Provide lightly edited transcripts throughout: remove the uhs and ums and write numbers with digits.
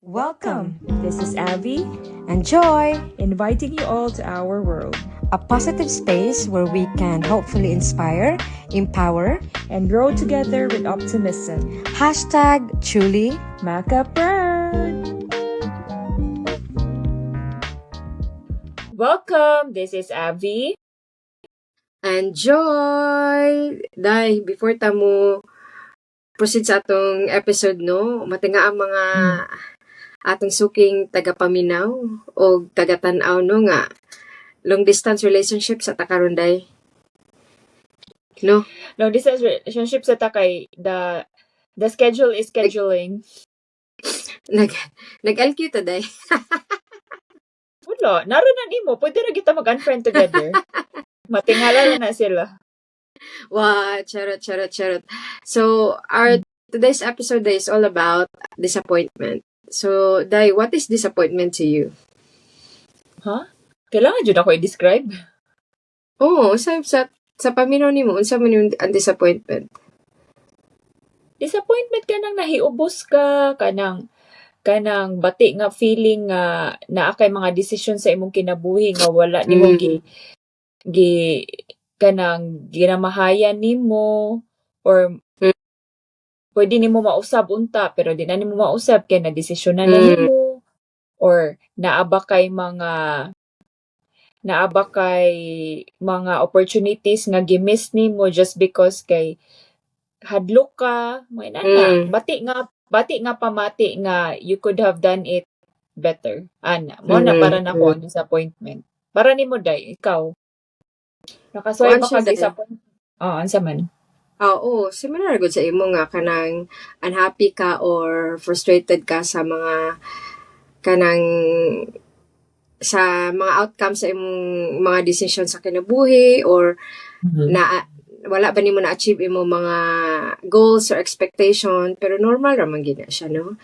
Welcome. This is Abby And Joy, inviting you all to our world, a positive space where we can hopefully inspire, empower, and grow together with optimism. #truly Maka proud! Welcome. This is Abby. And Joy! Day, before ta mo proceed sa atong episode, no, matinga ang mga atong suking tagapaminaw o taga-tan-aw, no, nga long distance relationship sa ta karon, day. No? Long distance relationship sa ta kay the schedule is scheduling. Nag LQ ta, day. Wala, naro na nimo, pwede ra kita mag-unfriend together. Matingala na na sila. Wow, charot, charot, charot. So, our today's episode is all about disappointment. So, Day, what is disappointment to you? Huh? Kailangan jud ako i-describe? Oo, sa paminaw nimo, unsa man yung ang disappointment? Disappointment, kanang nahiubos ka, kanang bati nga feeling nga naa kay mga desisyon sa imong kinabuhi nga wala nimo gi kanang ginamahayan nimo or pwede nimo mausab unta pero di na nimo mausab kay na desisyonan na nimo or naa ba kay mga opportunities nga gi-miss nimo just because kay hadlok ka, mga inana. Bati nga pamati nga you could have done it better ana mo na. Para nako ang disappointment, para nimo, day, ikaw nakasuway Kuan ba siya, kag day. Disappoint? Oh, unsa man? Oo, similar gud sa imo nga kanang unhappy ka or frustrated ka sa mga kanang sa mga outcome sa imong mga decision sa kinabuhi or na wala ba nimo na-achieve imong mga goals or expectation, pero normal ra man gyud na siya, no?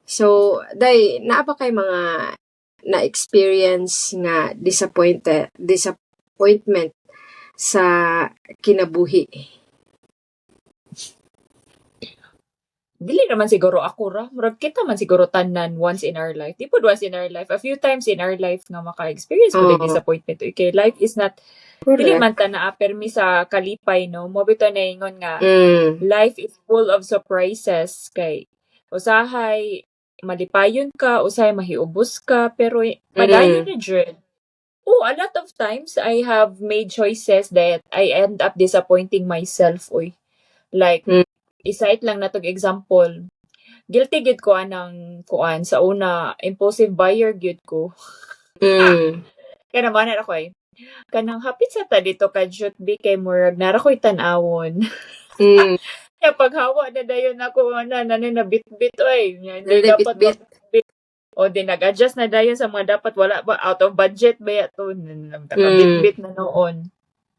So, day, naa ba kay mga na-experience nga disappointment sa kinabuhi? Dili naman siguro ako ra, murag kita man siguro tanan once in our life, di pud once in our life, a few times in our life nga maka-experience pud og disappointment kay life is not, dili man ta naa permi sa kalipay, no? Mo bitaw naingon nga life is full of surprises kay usahay malipayon ka, usahay mahiubos ka, pero padayon na jud. Oh, a lot of times I have made choices that I end up disappointing myself, uy. Like, i-cite lang natog example. Guilty gyud ko anang kuan sa una, impulsive buyer gyud ko. Kaya naman ako eh. Kanang hapit sa ta dito ka jut bi kay murag nara ko'y tan-awon. Kaya paghawa na dayon ako na na na bit-bit oy. Hindi Dili dapat bit-bit. Bit. O di nag-adjust na dayon sa mga dapat wala ba, out of budget ba to, bit-bit na noon.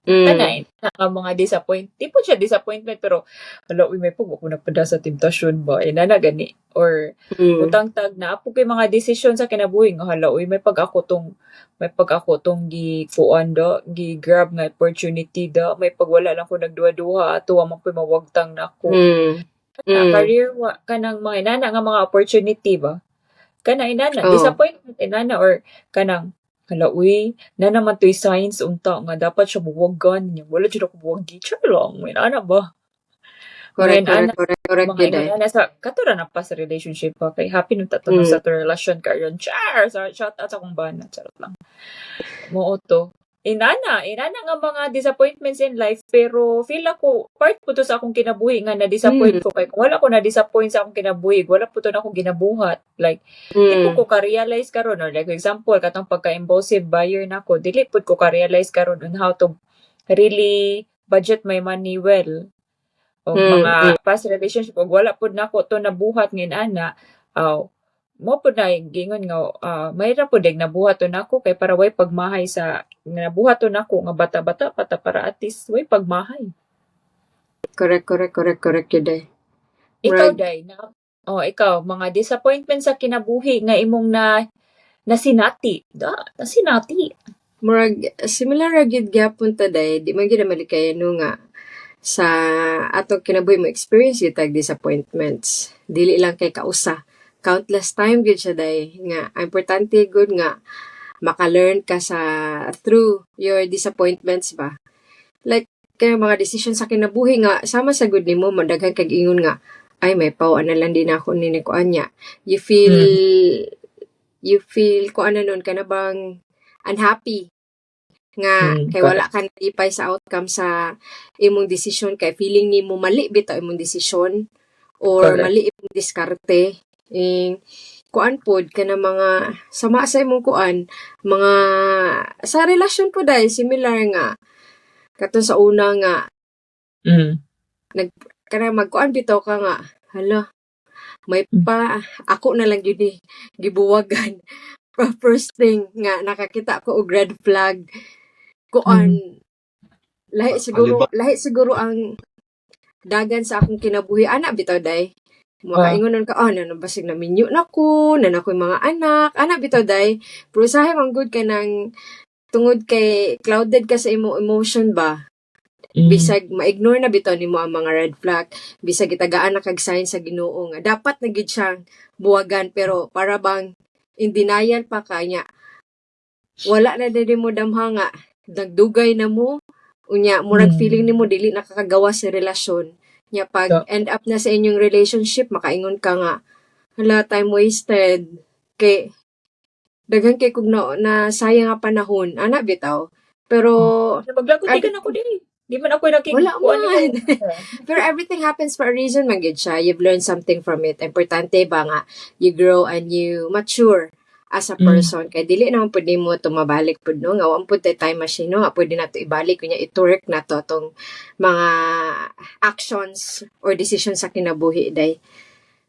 Kana na nga mga disappoint. Di po siya disappointment pero hala uy, may pag ako nagpada sa temptasyon ba eh nana gani or butang tag naa po kay mga desisyon sa kinabuhi nga hala uy, may pag ako tong gi kuan do, gi grab nga opportunity do, may pag wala lang ko nagduha-duha ato wa man ko'y mawagtang nako. Kana career wa kanang mga inana nga mga opportunity ba, kana inana disappointment inana or kanang hala uy, na naman to'y signs unta nga dapat siya buwagan niya, wala jud ako buwagi, char lang, may inana ba. Correct, Mga inana, correct mga gyud ay. inana sa kato ra na pa sa relationship pa kay happy nung tato sa to relasyon karon, char sa shout out sa akong bana, charot lang. Mao to, inana nga mga disappointments in life, pero feel ako part po to sa akong kinabuhi nga na-disappoint ko kay kung wala ko na-disappoint sa akong kinabuhi, wala po to na akong ginabuhat. Like, di po ko ka-realize karon or like example katong pagka-impulsive buyer nako, dili pud ko ka-realize karon on how to really budget my money well o mga past relationship ug wala pud nako to nabuhat nga inana, aw mo pud na gingon nga may ra pud nabuhat to nako kay para way pagmahay sa nga nabuhat to nako nga bata-bata pa ta para at least way pagmahay. Correct gyud ay. Ikaw, Murag day, na oh, ikaw, mga disappointment sa kinabuhi nga imong na nasinati da, nasinati. Murag similar ra gyud gyapon ta, day, di man gyud na malikayan, no, nga sa atong kinabuhi mo experience gyud tag disappointments. Dili lang kay kausa. Countless time gyud siya, day, nga ang importante gud nga maka-learn ka sa through your disappointments ba. Like kaya mga decision sa kinabuhi nga sama sa gud nimo, madaghan kag ingon nga, "Ay, may paw na lang din ako ni kuan niya." You feel kuan na nun ka na bang unhappy nga kay wala ka nalipay sa outcome sa imong desisyon, kay feeling nimo mali bitaw imong desisyon or mali imong diskarte. Eh, kuan pod kana mga sama sa imong kuan, mga sa relasyon pod ay similar nga kato sa una nga kanang magkuan bitaw ka nga, "Hala, may pa ako na lang gyud ni gibuwagan." First thing nga nakakita ko og red flag, kuan, lahi siguro lahi siguro ang dagan sa akong kinabuhi, ana bitaw, day. Makaingon nun ka, "Oh, na basig na minyo na ko, na ako'y mga anak," ana bitaw, day. Pero usahay man gud ka nang tungod kay clouded ka sa imong emotion ba. Bisag ma-ignore na bitaw nimo ang mga red flag, bisag gitagaan na kag sign sa Ginoo nga dapat na gid siyang buwagan, pero para bang in denial pa ka niya. Wala na din mo damha nga nagdugay na mo, unya murag feeling nimo dili nakakagawa sa relasyon. Nya pag end up na sa inyong relationship, makaingon ka nga, "Hala, time wasted." Kay daghan kay kog na sayang nga panahon, ana bitaw. Pero Maglagot ka na ko di. Di man ako nakig Wala kuan man. Nimo. Pero everything happens for a reason man gid siya. You've learned something from it. Importante ba nga you grow and you mature as a person. Kay dili naman pud nimo tumabalik pud, no, nga wa pud tay time machine, no, nga pwede nato ibalik kunya i-work na to tong mga actions or decisions sa kinabuhi, day.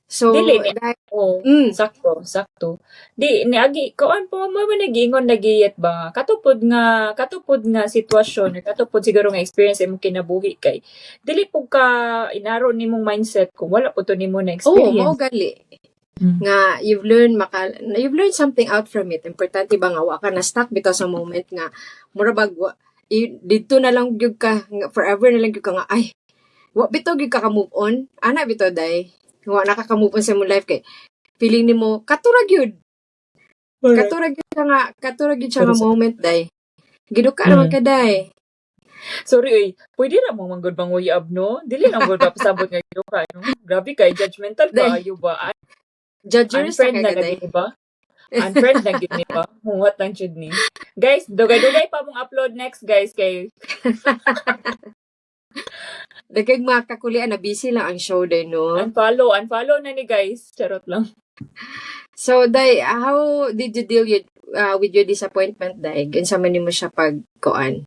So Dili ni dahil, oh, sakto, sakto. Di niagi kuan po mo man nagiingon nagiyet ba, katupod nga sitwasyon or katupod siguro nga experience imong kinabuhi, kay dili pud ka inaro nimong mindset kung wala pud to nimo na Oh, mao experience. Gali. Nga you've learned something out from it. Importante ba nga wa ka na stuck bitaw sa moment nga mura bag didto na lang gyud ka nga forever na lang gyud ka nga, ay, wa bitaw gyud ka ka move on. Ana bitaw, day. Wa na ka ka move on sa imong life kay feeling nimo katura gyud. Katura gyud siya nga moment, day. Giduka naman ka, day. Sorry oy, pwede ra mo manggod manguyab, no? Dili lang gud pasabot nga giduka, no? Grabe kay judgmental Day. Kaayo ba? Judgers na Unfriend kay na ka, day. lagi ba? Unfriend na gyud ni ba? Hungot lang jud ni. Guys, dugay-dugay pa mong upload next, guys, kay Dagkag mga kakulian na busy lang ang show, day, no. Unfollow, unfollow na ni guys. Charot lang. So, day, how did you deal with your disappointment, day? Unsa man nimo siya pag kuan?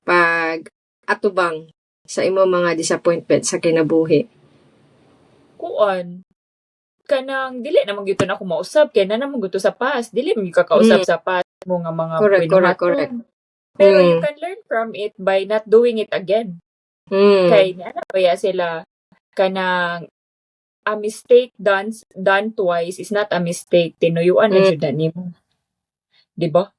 Pag atubang sa imo mga disappointment sa kinabuhi? Kuan. Kanang dili naman gyud to na ako mausab kay na naman gyud to sa past. Dili man gyud ka kausap sa past mo nga mga Correct, binuhaton. Pero you can learn from it by not doing it again. Kay niana baya sila kanang a mistake done twice is not a mistake. Tinuyuan na jud na nimo. Di ba?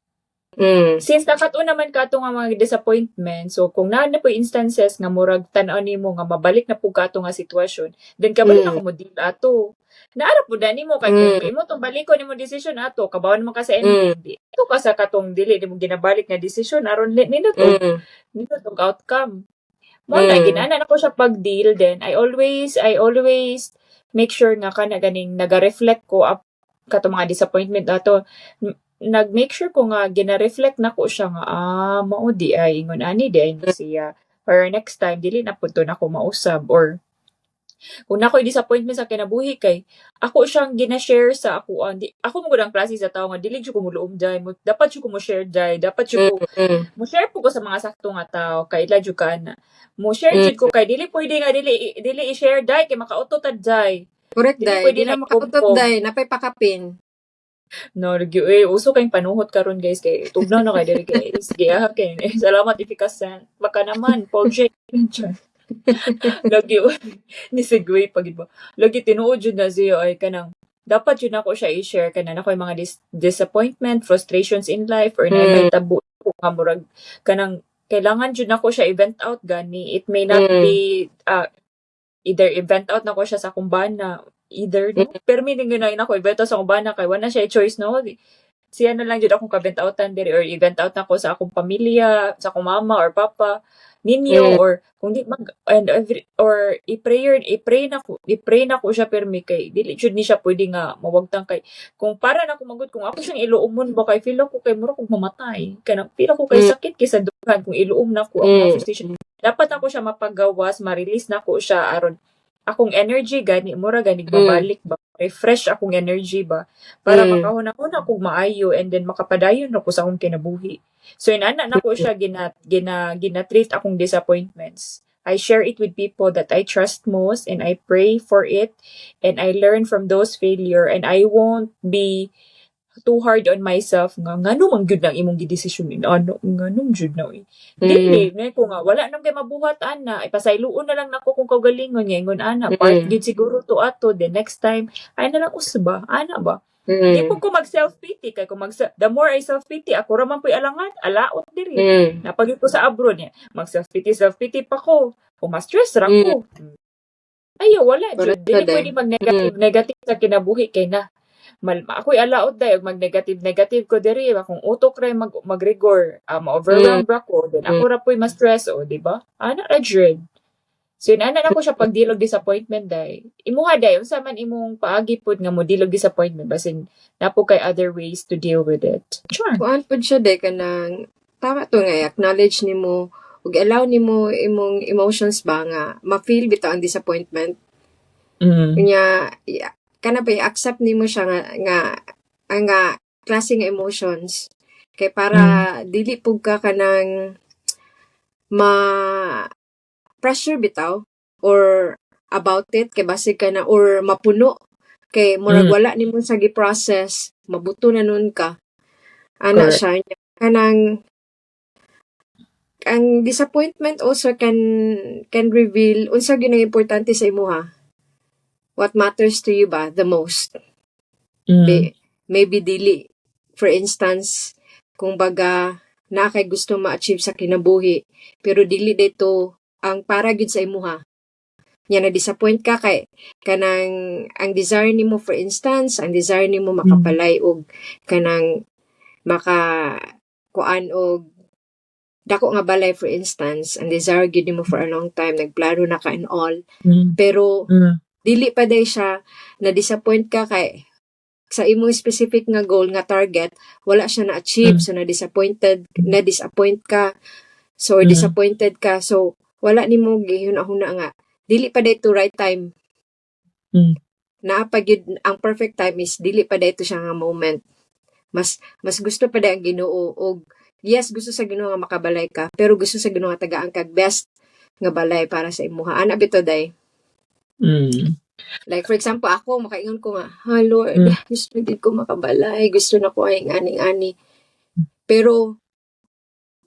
Mm. Since nakat-on naman ka ato nga mga disappointment, so kung naa na po instances nga murag tan-aw nimo nga mabalik na pud ka ato nga sitwasyon, then kabalo na ko mo deal ato. Naara pud na nimo kay kung imo tong balikon nimo decision ato, kabaw naman ka sa ending. Di ato ka sa katong dili nimo ginabalik nga decision aron nindot og nindot og outcome. Mo na ginana nako siya pag-deal. Then I always make sure nga kana ganing naga-reflect ko up katong mga disappointment ato. Nag-make sure ko nga gina-reflect nako siya nga, "Ah, mao di ay ingon ani di ay ni siya." Para next time dili na pud to nako mausab or kung nakoy disappointment sa kinabuhi kay ako siyang gina-share sa ako di ako mo gud ang klase sa tawo nga dili jud ko moluom jay mo, dapat jud ko mo share jay, dapat jud ko mo share po ko sa mga sakto nga tao kay ila jud ka na mo share jud ko, kay dili pwede nga dili dili i-share dai kay makautot tad jay. Correct, Dili day. pwede Di na na makautot, ikumkom. Day. Napay pakapin. No, lagi eh uso kayong panuhot karon, guys, kay tugnaw na kay diri, guys. Giahap kay eh, salamat Efficascent. Baka naman Paul J. Lagi ni segue pag ba. Lagi tinuod jud na siya ay kanang dapat jud nako siya i-share kanang ako mga disappointment, frustrations in life or na may tabo ko nga murag kanang kailangan jud nako siya i-vent out gani. It may not be either i-vent out nako siya sa akong bana, either, no? Pero meaning yun na ako, i-vent out sa akong bana kay wala siya choice, no? Siya na lang jud akong ka-vent outan diri or i-vent out nako sa akong pamilya, sa akong mama or papa ninyo or kung di mag and every or i-prayer, i-pray na ko siya permi kay dili jud ni siya pwede nga mawagtang kay kung para na ko magud kung ako siyang iluomon ba kay feel ko kay mura kog mamatay kanang feel ko kay sakit kay sa dughan kung iluom na ko ang mga frustration. Dapat ako siya mapagawas, ma-release na ko siya aron akong energy gani mura gani mabalik ba, refresh akong energy ba para makahuna-huna kog maayo and then makapadayon na ko sa akong kinabuhi. So inana nako siya gina treat akong disappointments. I share it with people that I trust most and I pray for it and I learn from those failure and I won't be too hard on myself nga ngano man gyud nang imong gidesisyon ano ngano jud na eh. Dili mm. ko nga wala nang kay mabuhat ana, ipasayloon na lang nako kung kaugalingon nga ingon ana part gyud siguro to ato. The next time ay na lang usba ana ba. Di po ko mag self pity kay kung mag the more I self pity, ako ra man po'y alangan alaot diri. Napagid ko sa abroad niya mag self pity, self pity pa ko kung ma-stress ra ko. Ayo, wala jud, dili pwede mag negative negative sa kinabuhi kay na mal ako'y alaot dahil mag negative negative ko diri, akong utok ra mag magrigor, ma-overwhelm ra ko, then ako ra po'y ma-stress o di ba ana ra jud. So yun, ana na ko siya pag-deal og disappointment day. Imuha day, unsa man imong paagi pud nga mo deal og disappointment, basin naa po kay other ways to deal with it? Sure. Kuan pud siya day, kanang tama to nga acknowledge nimo ug allow nimo imong emotions ba nga ma-feel bitaw ang disappointment. Unya kana ba i-accept nimo siya nga ang nga klase nga emotions kay para dili pud ka kanang ma pressure bitaw or about it kay basig ka na or mapuno kay murag wala nimo sa gi-process, mabuto na nun ka ana. Correct. Siya kanang ang disappointment also can reveal unsa gyud ang importante sa imuha, what matters to you ba the most. Maybe dili, for instance, kung baga naa kay gusto ma-achieve sa kinabuhi pero dili dito ang para gyud sa imuha nya, na disappoint ka kay kanang ang desire nimo, for instance, ang desire nimo makapalay og kanang maka kuan og dako nga balay, for instance, ang desire gyud nimo for a long time, nagplano na ka and all, pero dili pa day siya, na disappoint ka kay sa imong specific nga goal nga target wala siya na-achieve. So na disappoint ka, so or disappointed ka, so wala nimo gihuna-huna nga dili pa day to right time. Naa pa gyud ang perfect time is dili pa day to siya nga moment, mas gusto pa day ang Ginoo og yes, gusto sa Ginoo nga makabalay ka, pero gusto sa Ginoo nga tagaan kag best nga balay para sa imuha ana bitaw day. Like for example, ako makaingon ko nga, "Ha Lord, gusto gid ko makabalay, gusto na ko ay aning ani." Pero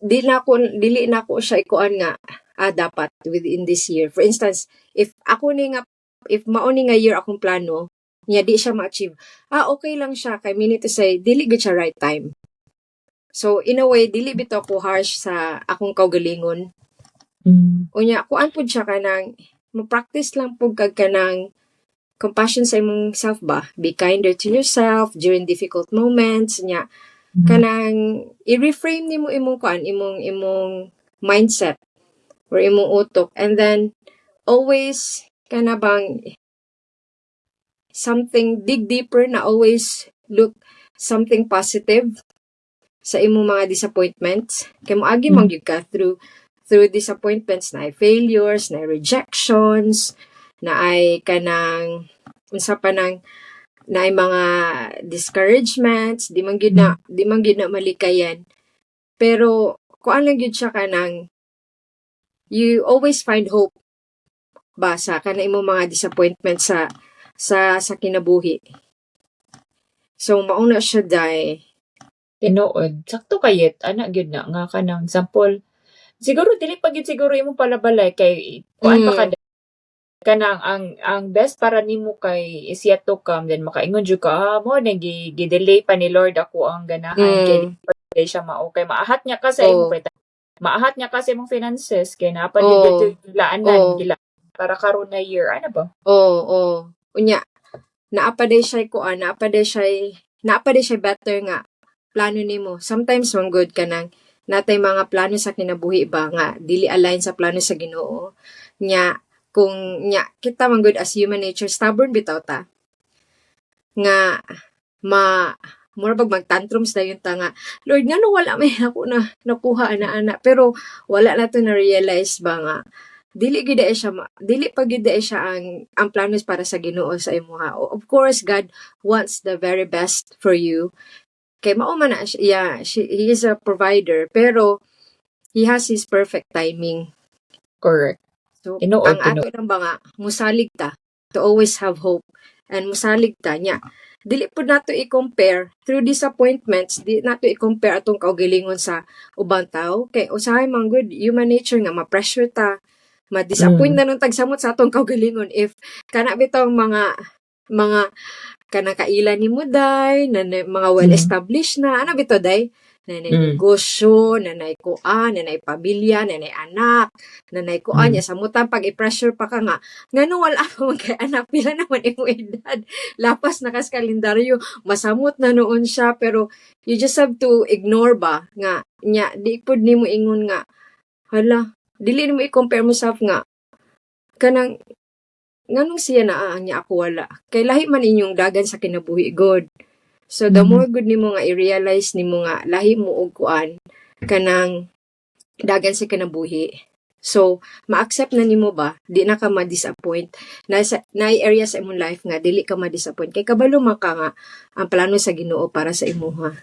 di na ako dili na ako siya ikuan nga dapat within this year. For instance, if ako ni nga if mao ni nga year akong plano, nya di siya ma-achieve. Ah, okay lang siya kay meaning to say dili gud siya right time. So in a way dili bitaw ko harsh sa akong kaugalingon. Unya kuan pud siya, kanang mo-practice lang pud kag kanang compassion sa imong self ba. Be kinder to yourself during difficult moments nya kanang i-reframe nimo imong kuan, imong mindset or imong utok and then always kana bang something dig deeper na, always look something positive sa imong mga disappointments kay moagi man gyud ka through disappointments, na failures, na rejections, na ay kanang unsa pa nang naay mga discouragements, di man gyud na malikayan, pero kuan lang gyud siya, kanang you always find hope ba sa kana imong mga disappointment sa kinabuhi. So mao na siya day. Tinuod, sakto kayit ana gyud na nga kanang sample siguro dili pa gyud siguro imong palabalay kay kuan pa ka kanang ang best para nimo kay is yet to come, then makaingon jud ka, ah, mo nang gi-delay pa ni Lord ako ang ganahan kay dili pa kay siya mao kay maahat niya ka sa imong maahat niya ka sa imong finances kay naa pa gid gilaanan gila para karon na year ana ba. Oo. Unya Naa pa day siya kuan, naa pa day siya better nga plano nimo. Sometimes man gud kanang natay mga plano sa kinabuhi ba nga dili align sa plano sa Ginoo. Nya kung nya kita man gud, as human nature, stubborn bitaw ta. Nga ma mura bag magtantrums dayon ta nga, "Lord, ngano wala may ako na nakuha ana ana?" Pero wala nato na realize ba nga dili gyud diay siya dili pa gyud diay siya ang planos para sa Ginoo sa imuha. Of course, God wants the very best for you. Kay mao man na siya, yeah, he is a provider, pero he has his perfect timing. Correct. So, Tinuod, ang ato lang ba nga musalig ta to always have hope and musalig ta nya. Dili pud nato i-compare through disappointments, di nato i-compare atong kaugalingon sa ubang tao kay usahay man gud human nature nga ma-pressure ta, ma-disappoint na nung tagsamot sa atong kaugalingon if kana bitong mga kanang kaila nimo day na, na mga well established na ano bitaw day na nay negosyo, na nay kuan, na nay pamilya, na nay anak, na nay kuan nya samutan pag i-pressure pa ka nga ngano wala pa man kay anak, pila naman imong edad, lapas na kas kalendaryo, masamot na noon siya. Pero you just have to ignore ba nga nya di pud nimo ingon nga hala, dili nimo i-compare mo self nga kanang nganong siya naa nya ako wala, kay lahi man inyong dagan sa kinabuhi god. So the more good nimo nga i-realize nimo nga lahi mo og kuan, kanang dagan sa kinabuhi, so ma-accept na nimo ba, di na ka ma-disappoint na sa naay area sa imong life nga dili ka ma-disappoint kay kabalo man ka nga ang plano sa Ginoo para sa imuha.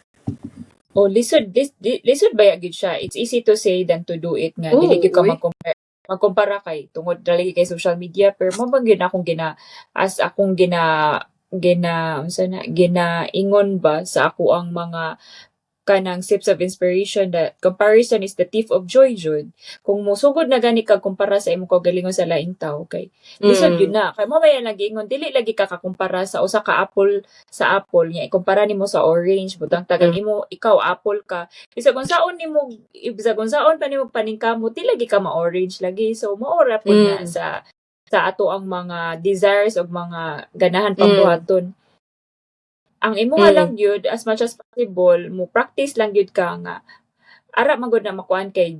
Oh, lisod lisod ba gyud siya. It's easy to say than to do it nga dili gyud ka uy. Mag-compare magkumpara kay tungod dali kay social media, pero mo bang gyud akong gina as akong gina gina unsa na ginaingon ba sa ako ang mga kanang sips of inspiration that comparison is the thief of joy jud. Kung mosugod na gani kag kumpara sa imong kaugalingon sa laing tawo kay lisod gyud na. Kay mo ba yan lagi ingon, dili lagi ka kakumpara sa usa ka apple sa apple nya ikumpara nimo sa orange, butang tagang imo ikaw apple ka. Bisag unsaon nimo, bisag unsaon pa nimo paningkamot, di lagi ka ma-orange lagi. So mao ra pud na sa ato ang mga desires ug mga ganahan pambuhaton. Ang imuha lang gyud, as much as possible mo practice lang gyud ka nga ara man gud na makuan kay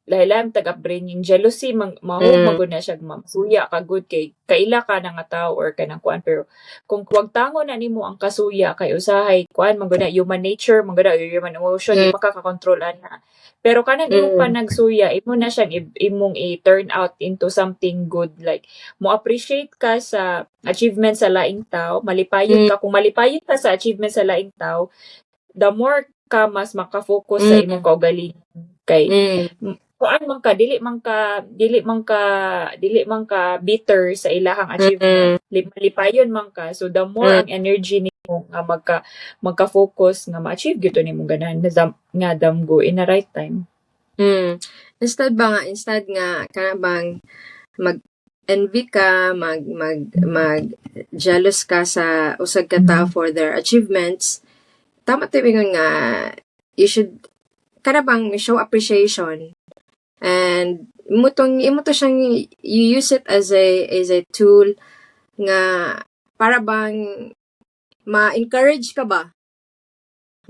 lahi-lahi tag upbringing, jealousy man mahug man gud na siya, masuya ka gud kay kaila ka na nga tawo or kanang kuan. Pero kung wagtangon na nimo ang kasuya kay usahay kuan man gud na, human nature man gud na, human emotion, di makakakontrol ana. Pero kanang imong panagsuya, imo na siyang imong i-turn out into something good, like mo appreciate ka sa achievement sa laing tao, malipayon ka. Kung malipayon ka sa achievement sa laing tao, the more ka mas makafocus sa imong kaugalingon kay kuan man ka, dili man ka bitter sa ilahang achievement. Malipayon man ka, so the more ang energy nimo nga magka-focus nga ma-achieve gyud to nimong ganahan nga nga damgo in the right time. Instead ba nga, instead nga kana bang mag envy ka, mag jealous ka sa usag ka tao for their achievements, tama to ingon nga you should kana bang show appreciation and imo to siyang you use it as a tool nga para bang ma-encourage ka ba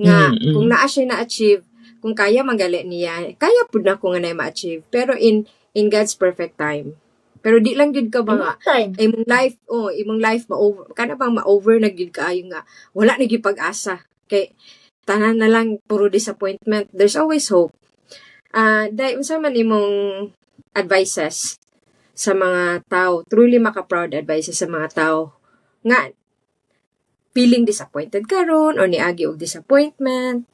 nga kung naa siya na-achieve, kung kaya manggali niya, kaya pud nako nga na ma-achieve, pero in God's perfect time. Pero di lang gyud ka ba nga Imong time. Imong life, oh, imong life ma-over kana bang ma-over na gyud kaayo nga wala na gyud pag-asa kay tanan na lang puro disappointment. There's always hope. Ah, dai, unsa man imong advices sa mga tao, truly maka-proud advices sa mga tao nga feeling disappointed karon or niagi og disappointment?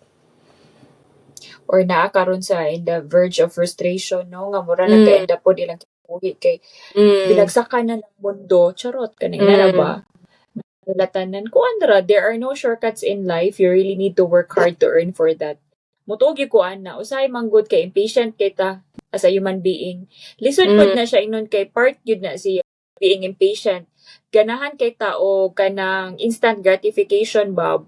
Or naa karon sa in the verge of frustration, no, nga mura nagka-end up pod ilang kinabuhi kay binagsakan na ng mundo, charot, kaning mm. ba nila tanan. Kuan ra, there are no shortcuts in life. You really need to work hard to earn for that. Mutuo gyud ko ana. Usahay man gud kay impatient kay ta as a human being. Lisod pod na siya ingnon kay part gyud na siya being impatient. Ganahan kay ta og kanang instant gratification ba,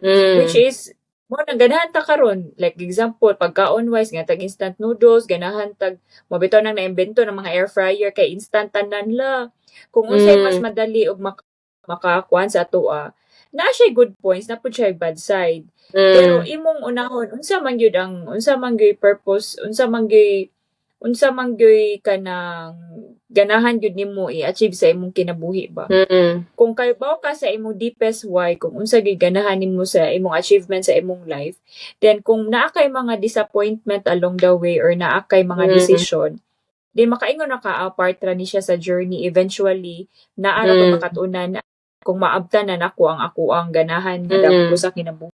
which is mo nang ganahan ta karon. Like example, pagkaon wise nga tag instant noodles, ganahan tag mabitaw nang naimbento ng mga air fryer kay instant tanan la. Kung unsay mas madali og makakuan sa atoa, naa siya good points, naa pud siya bad side. Pero imong unahon unsa man gyud ang unsa man gyud purpose, unsa man gyud kanang ganahan gyud nimo i-achieve sa imong kinabuhi ba? Kung kahibaw ka sa imong deepest why, kung unsa gyud ganahan nimo sa imong achievement sa imong life, then kung naa kay mga disappointment along the way or naa kay mga decision, then makaingon na ka, ah, part ra ni siya sa journey. Eventually, naa ra ko makatunan kung maabtan na nako ang akoang ganahan nga damgo sa kinabuhi.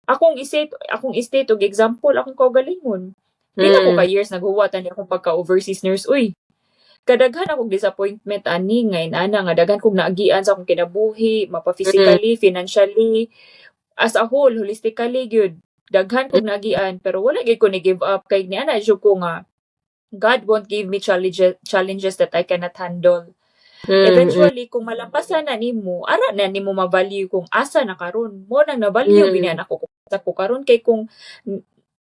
Akong i-state og example, akong kaugalingon. Pila ko ka years naghuwat ani akong pagka-overseas nurse, uy. Kadaghan akong disappointment ani nga inana nga daghan kong naagian sa akong kinabuhi, mapa-physically, financially, as a whole, holistically gyud. Daghan kong naagian pero wala gyud ko ni give up kay niana jud ko nga God won't give me challenges that I cannot handle. Eventually, kung malampasan na nimo, ara na nimo ma-value kung asa na karon. Mao nang na-value mm. Nako kung asa ko karon kay kung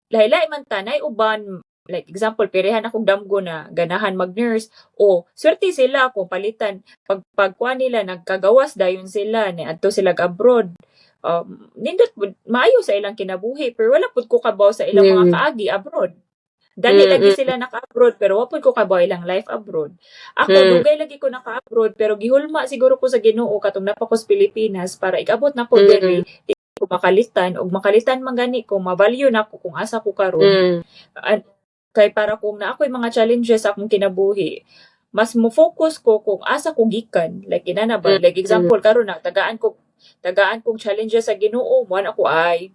lahi-lahi man ta nay uban, like example, pirehan akong damgo na ganahan mag-nurse o swerte sila kung palitan pag pagkuan nila, nagkagawas dayon sila, ni adto sila abroad, nindot pud maayo sa ilang kinabuhi, pero wala pud ko kabaw sa ilang mga kaagi abroad. Dali lagi sila naka-abroad pero wa pud ko kabaw ilang life abroad. Ako, dugay lagi ko naka-abroad pero gihulma siguro ko sa Ginoo katong naa pa ko sa Pilipinas para igabot nako diri di ko makalitan og makalitan man gani ko, ma-value nako kung asa ko karon. Kay para kung naa ko'y mga challenges sa akong kinabuhi, mas mo focus ko kung asa ko gikan. Like inana ba? Like example karon na tagaan kog challenges sa Ginoo, mo ako ay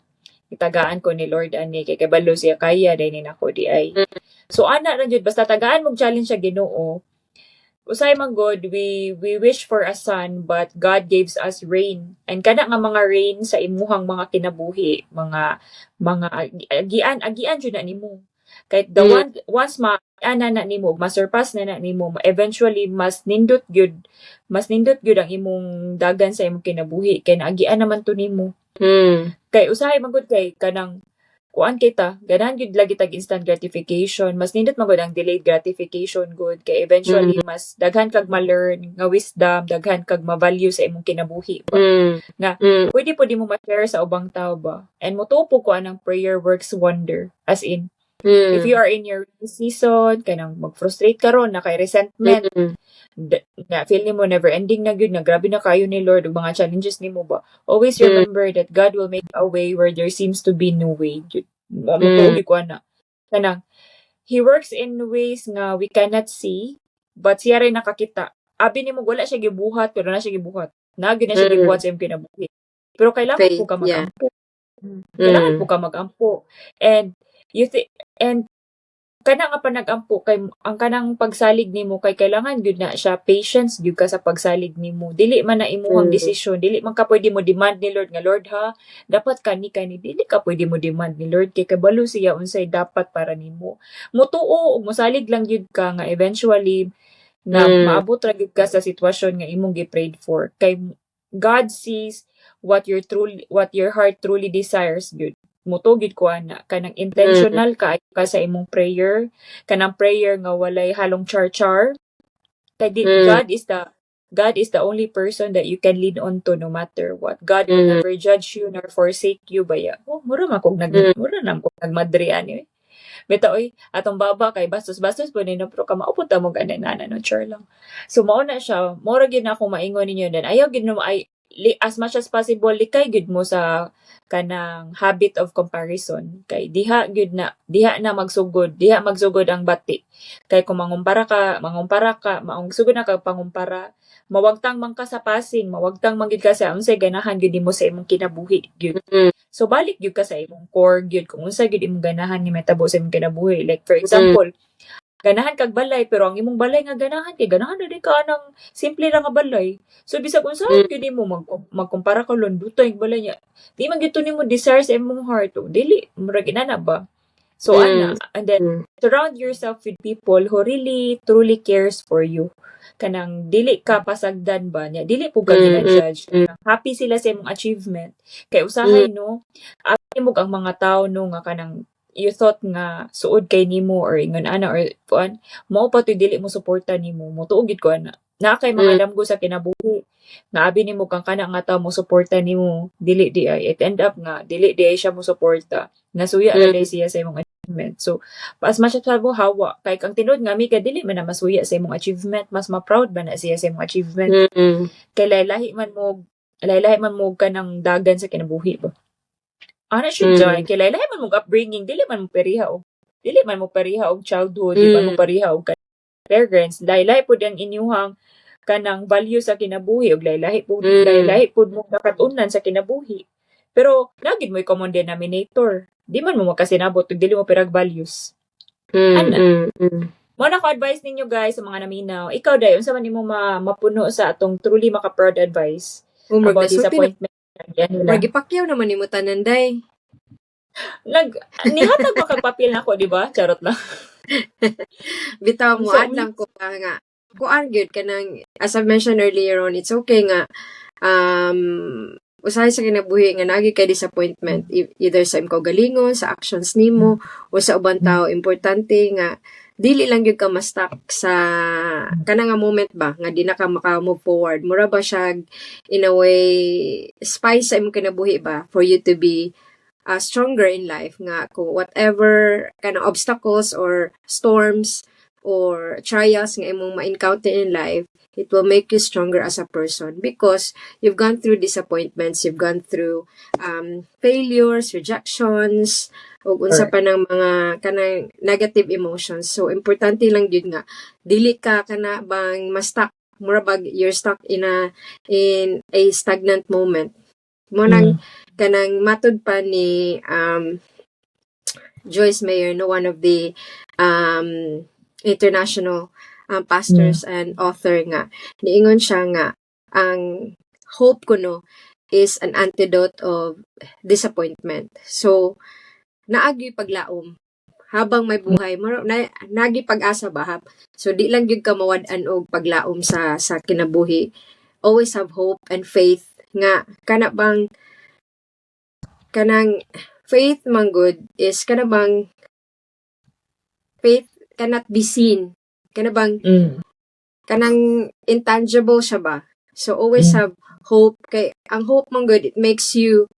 itagaan ko ni Lord ani kay kabalo siya kaya dai ni nako di ay. So ana ra jud, basta tagaan mog challenge sa Ginoo. Usay man God, we wish for a sun but God gives us rain. And kana nga mga rain sa imuhang mga kinabuhi, mga agian agian jud na nimo. Kay the one once ma ana na nimo, ma-surpass na na nimo, eventually mas nindot gyud ang imong dagan sa imong kinabuhi kay naagian naman to nimo. Kay usahay man gud kay kanang kuan kita, ganahan gyud lagi tag instant gratification. Mas nindot man gud ang delayed gratification gud kay eventually mas daghan kag ma-learn nga wisdom, daghan kag ma-value sa imong kinabuhi ba. Nga pwede pud nimo ma-share sa ubang tao ba. And motuo ko anang prayer works wonder, as in if you are in your season, kanang mag-frustrate karon na kay resentment, na feel nimo never ending na gyud, na grabe na kayo ni Lord ug mga challenges nimo ba. Always remember that God will make a way where there seems to be no way. Gyud. Mo mm. ko ana. Kanang He works in ways nga we cannot see, but siya rin nakakita. Abi nimo wala siya gibuhat pero na siya gibuhat. Na gyud na siya gibuhat sa imong kinabuhi. Pero kailangan Faith, po ka magampo. Kailangan po ka magampo. And you thi- and kana nga panagampo kay ang kanang pagsalig nimo kay kailangan gyud na siya patience gyud ka sa pagsalig nimo. Dili man na imuhang desisyon, dili man ka pwede mo demand ni Lord nga, "Lord ha, dapat kani kani." Dili ka pwede mo demand ni Lord kay kabalo siya unsay dapat para nimo. Mutuo ug mosalig lang gyud ka nga eventually nga maabot ra gyud ka sa sitwasyon nga imong gi-prayed for kay God sees what your heart truly desires gyud. Mutuo gyud ko ana, kanang intentional kaayo ka sa imong prayer, kanang prayer nga walay halong char-char kay di, God is the only person that you can lean on to no matter what. God will never judge you nor forsake you baya. Oh, mura na kog nagmadre ani eh. Bitaw oy, atong baba kay bastos-bastos po nino pero kamao pud ta mo ganana no, char lang. So mao na siya, mao ra gyud na akong maingon ninyo. Then ayaw gyud mo ay as much as possible likay gyud mo sa kanang habit of comparison kay diha gyud na diha magsugod ang bati kay kung mangumpara ka, maungsugod na kag pangumpara, mawagtang man ka sa passing, mawagtang man gyud ka sa unsay ganahan gyud nimo sa imong kinabuhi gyud. So balik gyud ka sa imong core gyud kung unsa gyud imong ganahan nga mahitabo sa imong kinabuhi. Like for example, ganahan kag balay pero ang imong balay nga ganahan kay ganahan na di ka anang simple ra nga balay. So bisag unsaon gyud nimo magkumpara ka lundutay ang balay niya, di man gyud to nimo desire sa imong heart o dili murag inana ba. So ana, and then surround yourself with people who really truly cares for you. Kanang dili ka pasagdan ba niya, dili pud ka gina-judge. Happy sila sa imong achievement. Kay usahay no, abi mo ang mga tao no nga kanang you thought nga suod kay nimo or ingon ana or kuan, mao pa to'y dili mo suporta nimo. Motuo gyud ko ana. Naa kay mga damgo sa kinabuhi nga abi nimo kang kana nga tao mo suporta nimo, dili diay, it end up nga dili diay siya mo suporta, nasuya ra diay siya sa imong achievement. So as much as possible, hawa kay kang tinuod nga amiga, dili man na masuya sa imong achievement, mas ma-proud ba na siya sa imong achievement kay lahi man mo kanang dagan sa kinabuhi ba ana siya. Joy, kay lahi man mo upbringing, dili man mo pareha og childhood, di man mo pareha og parents, lahi pud ang inyuhang kanang value sa kinabuhi ug lahi pud mo nakat-unan sa kinabuhi, pero naa gyud mo'y common denominator. Di man mo magkasinabot ug dili mo parehag values ana. Mao na ko advice ninyo, guys, sa mga naminaw. Ikaw, day, unsa man nimo mapuno sa atong truly maka-proud advice Oh, murag about nasulti na disappointment yan nila? Murag gipakyaw naman nimo tanan, day. Nag nihatag pa kag papel nako, di ba? Charot lang. Bitaw mo So, add lang ko pa nga kuan gyud, kanang as I mentioned earlier on, it's okay nga usahay sa kinabuhi nga naa gyud kay disappointment, either sa imong kaugalingon, sa actions nimo o sa ubang tao. Importante nga dili lang gyud ka ma-stuck sa kana nga moment ba nga di na ka maka-move forward. Mura ba siya in a way spice sa imong kinabuhi ba for you to be stronger in life, nga kung whatever kanang obstacles or storms or trials nga imong ma-encounter in life, it will make you stronger as a person because you've gone through disappointments, you've gone through failures, rejections, ug unsa pa ng mga kanang negative emotions. So importante lang gyud nga dili ka kana bang ma-stuck, mura bag you're stuck in a stagnant moment mo. Nang kanang matud pa ni Joyce Meyer, no, one of the international pastors and author, nga niingon siya nga ang hope kuno is an antidote of disappointment. So naa gyuy paglaom habang may buhay mo, na, naa gyuy pag-asa ba hap. So di lang gyud ka mawad-an og paglaom sa kinabuhi. Always have hope and faith nga kana bang kanang faith man gud is kana bang faith cannot be seen, kana bang kanang intangible siya ba. So always have hope kay ang hope man gud, it makes you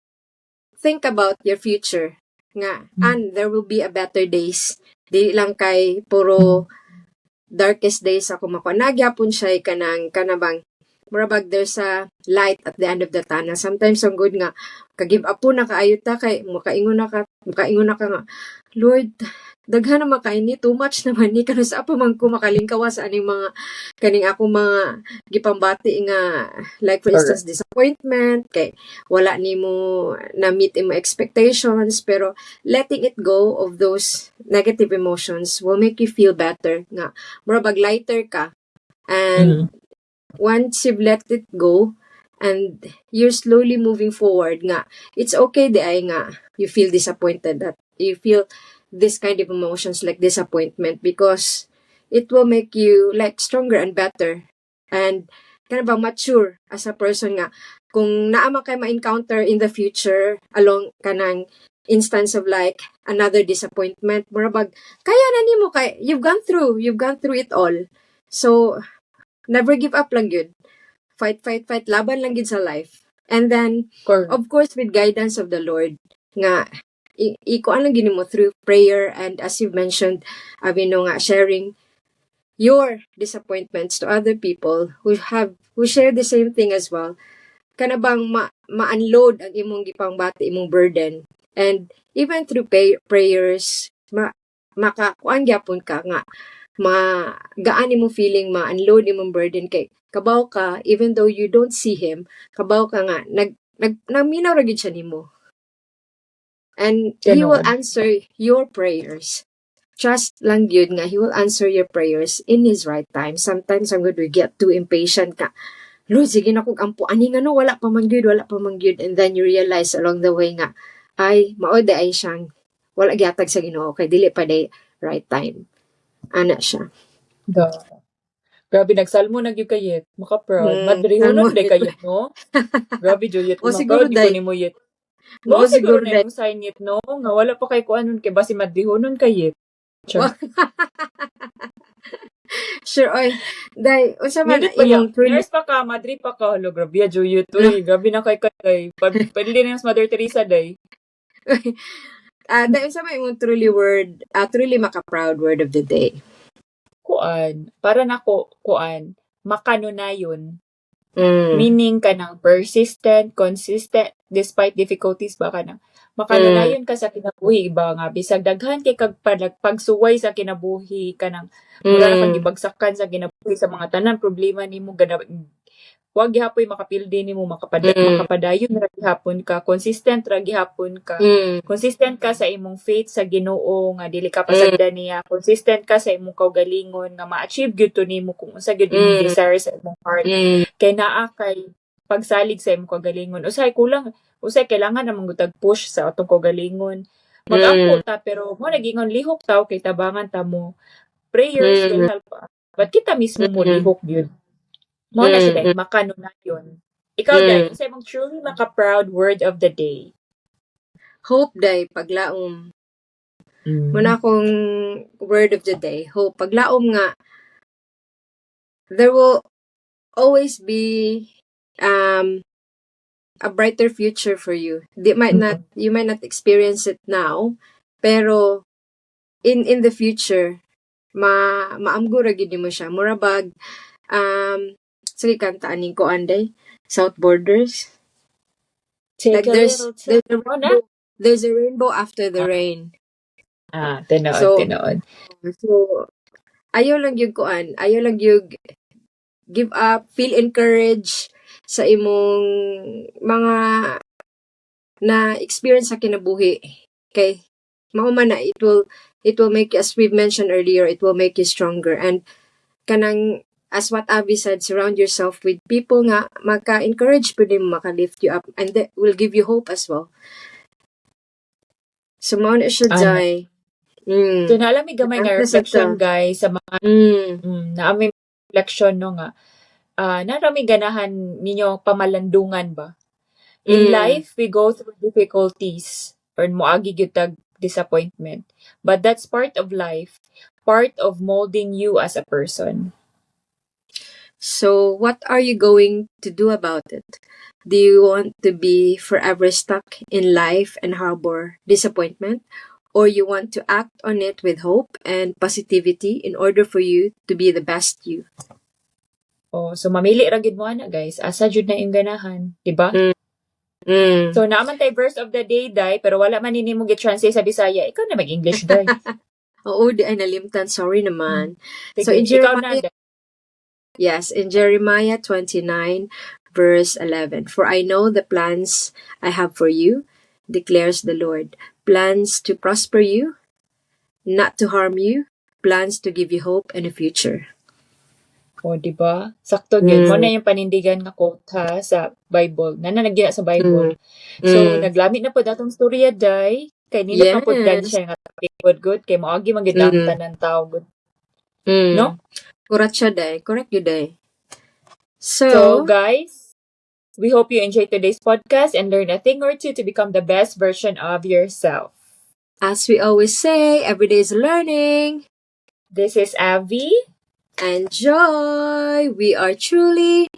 think about your future nga and there will be a better days, di lang kay puro darkest days ako makuha. Naa gyapon siya kanang kana bang mura bag there's a light at the end of the tunnel. Sometimes ang good nga ka-give up po na kaayo ta kay makaingon na ka nga, "Lord, daghan naman kay ni, too much naman ni, kanus-a pa man ko makalingkawa sa aning mga kaning ako mga gipambati," nga like for instance disappointment kay wala nimo na meet imong expectations. Pero letting it go of those negative emotions will make you feel better, nga mura bag lighter ka. And once you've let it go and you're slowly moving forward, nga it's okay diay nga you feel disappointed, that you feel this kind of emotions like disappointment, because it will make you like stronger and better and kana ba mature as a person, nga kung naa man kay ma-encounter in the future along kanang instance of like another disappointment, mura bag kaya na nimo kay you've gone through it all. So never give up lang gyud. Fight, fight, fight, laban lang gyud sa life. And then of course with guidance of the Lord nga ikuan lang gyud nimo through prayer and, as you've mentioned, abi no, nga sharing your disappointments to other people who share the same thing as well, kana bang ma-unload ang imong gipangbati, imong burden. And even through prayers, makakuan gyapon ka nga magaan imong feeling, ma-unload imong burden kay kabaw ka, even though you don't see him, kabaw ka nga nag nag naminaw ra gyud siya nimo and he will Tinuod. Answer your prayers. Trust lang gyud nga he will answer your prayers in his right time. Sometimes ang good we get too impatient ka, "Lord, sige na kog ampo ani, nga no wala pa man gyud, wala pa man gyud." And then you realize along the way nga ay mao diay siyang wala gihatag sa Ginoo kay dili pa diay right time ana siya. Da. Grabe, nagsalmo na gyud kayit. Maka-proud. Salmo Madrihonon diay kayit, no? Grabe jud yet. O siguro Ma-proud gyud ko day. Nimo yet. Mao Mao siguro siguro na day. Imong sign yet, no? Nga wala pa kay kuanon kay basi madrihonon kayit. Char. Sure, oy. Day, unsa man Nindot ba ya? imong truly Nurse pa ka, madre pa ka. Hala, grabe ya, Juliet. Uy, grabe na kay kay. Pwede din yung Mother Teresa, day. Ah, day, unsa man imong truly maka-proud word of the day? Kuan, para nako, kuan, makanunayon. Meaning kanang persistent, consistent, despite difficulties ba, kanang makanunayon ka sa kinabuhi ba nga bisag daghan kay kag pagsuway sa kinabuhi, kanang mura na kag gibagsakan sa kinabuhi sa mga tanan problema nimo, gana wa gihapoy makapildi nimo, makapadayon ra gihapon ka, consistent ra gihapon ka, consistent ka sa imong faith sa Ginoo nga dili ka pasagdan niya, consistent ka sa imong kaugalingon nga ma-achieve gyud to nimo kung unsa gyud imong desire sa imong heart kay naa kay pagsalig sa imong kaugalingon. Usahay kulang, usahay kailangan namang gutag push sa atong kaugalingon. Mag-ampo ta, pero mo nagingon lihok ta kay tabangan ta mo. Prayers will help us. But kita mismo mo lihok gyud. Mo na siya, mm, makanunayon. Ikaw, Day, unsa imong truly maka-proud word of the day? Hope, day, paglaom. Mao na akong word of the day. Hope. Paglaom nga there will always be a brighter future for you. They might not you might not experience it now, pero in the future maamgo ra gyud nimo siya. Mura bag sige, kanta aning kuan, day, South Borders. Take Like a there's little there's a time. Mo na? Rainbow, there's a rainbow after the rain. Ah, tinuod, So tinuod. So ayaw lang yung kuan, ayaw lang yung give up, feel encouraged sa imong mga na experience sa kinabuhi. Kay mao man na it will make you, as we've mentioned earlier, it will make you stronger, and kanang as what Abby said, surround yourself with people nga maka-encourage pud nimo, maka-lift you up, and that will give you hope as well. So mao na siya, Ano. Jai. So naa mi gamay nga Nasa reflection, ta. guys, sa mga naa mi reflection, no, nga naa ra mi ganahan ninyo pamalandungan ba. In life, we go through difficulties or moagi gyud tag disappointment. But that's part of life, part of molding you as a person. So, what are you going to do about it? Do you want to be forever stuck in life and harbor disappointment? Or you want to act on it with hope and positivity in order for you to be the best you? Oh, so mamili ra gyud mo ana, guys. Asa jud na imong ganahan, di ba? Mm. So naa man tay verse of the day, dai, pero wala man ni nimo gi-translate sa Bisaya. Ikaw na mag-English, dai. Oo, di ay nalimtan. Sorry naman. So Sige, in ikaw na, Jeremiah, dai. Yes, in Jeremiah 29, verse 11: "For I know the plans I have for you, declares the Lord. Plans to prosper you, not to harm you, plans to give you hope and a future." O, di ba? Sakto gyud. Mo na yung panindigan nga quote ha sa Bible. Nana nagya sa Bible. So, naglami na pod atong storya, dai. Kay nindot man pod gani siya nga topic pod good kay moagi man gyud ang tanan tao good. No? Correct siya, day. Correct yun, day. So, So, guys, we hope you enjoyed today's podcast and learn a thing or two to become the best version of yourself. As we always say, every day is learning. This is Abby. And Joy. We are truly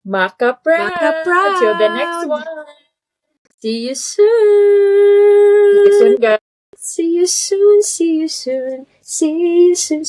Maka Proud. Maka Till the next Proud. one. See you soon. See you soon, guys. See you soon. See you soon. See you soon.